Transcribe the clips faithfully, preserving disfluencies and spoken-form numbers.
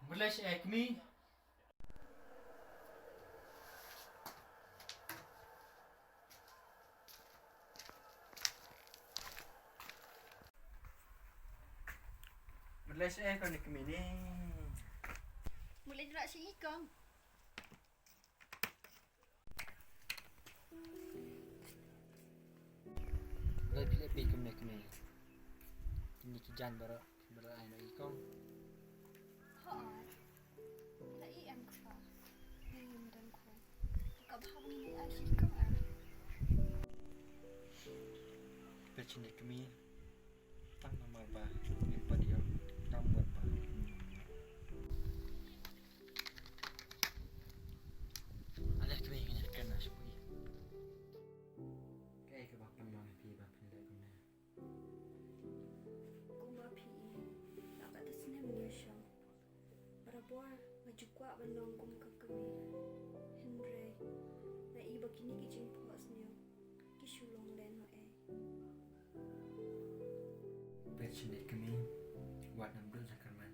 Bret leh shi eh kmie. Bret leh shi eh kong ne kmie ne. Bret leh shi eh kong. Bret leh phi kumne kmie. Kine ki jaiñ baroh, bret leh ai noh i kong. Hooid. La i em kpa. Ngi ym don khun. Ka bha ba ngi ai shi kong ah. Peit shane kmie. Tang namar ba ngim pat ïoh. Tang namar ba ngim ïoh. Ale kmie, ngin ïa kren noh shaphrang. Kaei kaba pynlong ïa phi ba phin leh kumne? Kumba phi i, la katto snem ngi ïa shong. Barabor nga ju kwah ban long kum ka kmie. Hynrei nga i ba kine ki jingphohsniew ki shu long len noh ei. Peit shane kmie, wat nym duh jingkyrmen.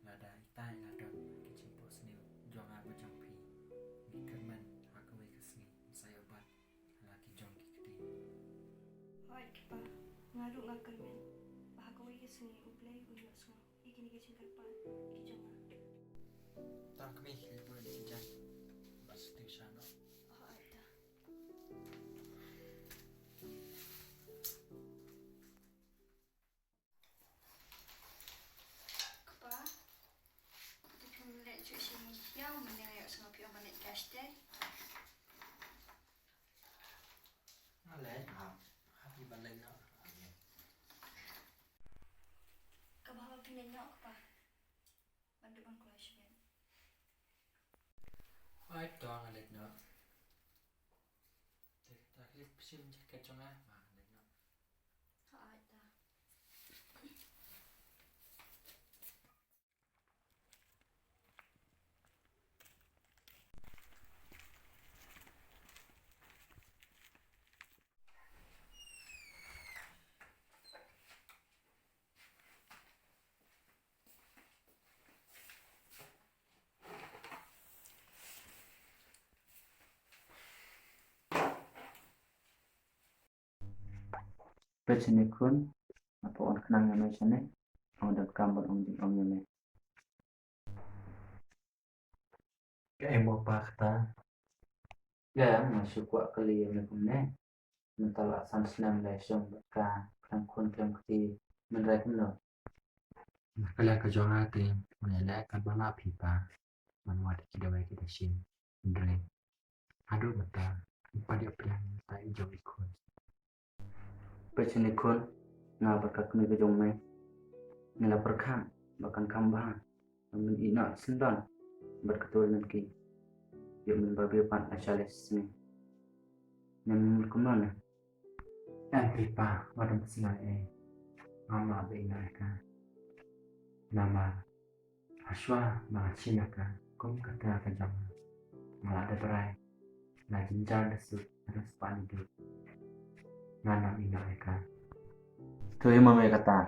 Lada ita i la don ki jingphohsniew jong nga bad jong phi, ngi kyrmen ha kawei ka sngi ngin sa ïoh bat ha la ki jong ki kti. Hooid kpa, nga ruh nga kyrmen ba ha kawei ka sngi U Blei un ïohsngew ïa kine ki jingkyrpad ki jong nga. Tang kmie, khie leit buh ïa ki jaiñ ba sdang sha noh. Hooid da. Kpa, te phim leit shuh sha ïing sha ïew, mynne nga ïohsngew phi ong ban leit kai shatei. Nga leit, ha, ha phi ban leit noh. Kaba ha phi leit noh kpa. Ban duh ban kloi shibit. Hooid to nga leit noh. Te ta khlieh pyrshim jaket jong nga, ma nga leit noh. Hooid ta. Peit shane khun, nga pynwan khnang ïa me shane, ong donkam ban ong jingong ïa me. Kaei mo pa kata? Nga, nga shu kwah kylli ïa me kumne. Mynta la san snem la shong bad ka, khlem khun khlem kti, men rai kumno? Ka liang ka jong nga te, nga leh katba lah phi pa. Ban wad ïa ki dawai ki dashin. Hynrei haduh mynta ngim pat ïoh pdiang ïa i jong i khun. Peit shane khun, nga bad ka kmie ka jong me ngi la pyrkhat ba kan kham bha ban ïeh noh syndon bad kato ka lynti. Ïoh mynba biang pat la shai la sngi. Ngan mut kumno ne? Em phi pa, wat ym sngewsih ei. Ngam lah ban ïeh noh ïa ka. Namar hashwa ba nga shim ïa ka kum ka tnga ka jong nga, nga la dep rai, la jynjar da suk, da spah da dud. Ngan ym ïeh noh ïa ka. To ïa ma me kata.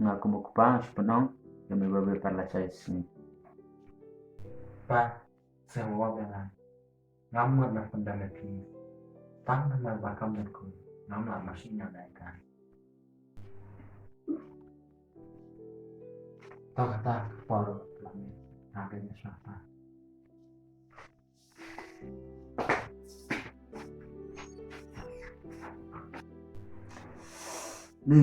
Nga kum u kpa nga shu pynong ïa me ba biang pat la shai sngi. Pa, sngewbha ïa nga. Ngam mut ban pyndem ïa phi. Tang namar ba kam don khun, ngam lah ban shim ïa ka. To kata ka por la mih. Nga kynmaw shuwa pa. Ni,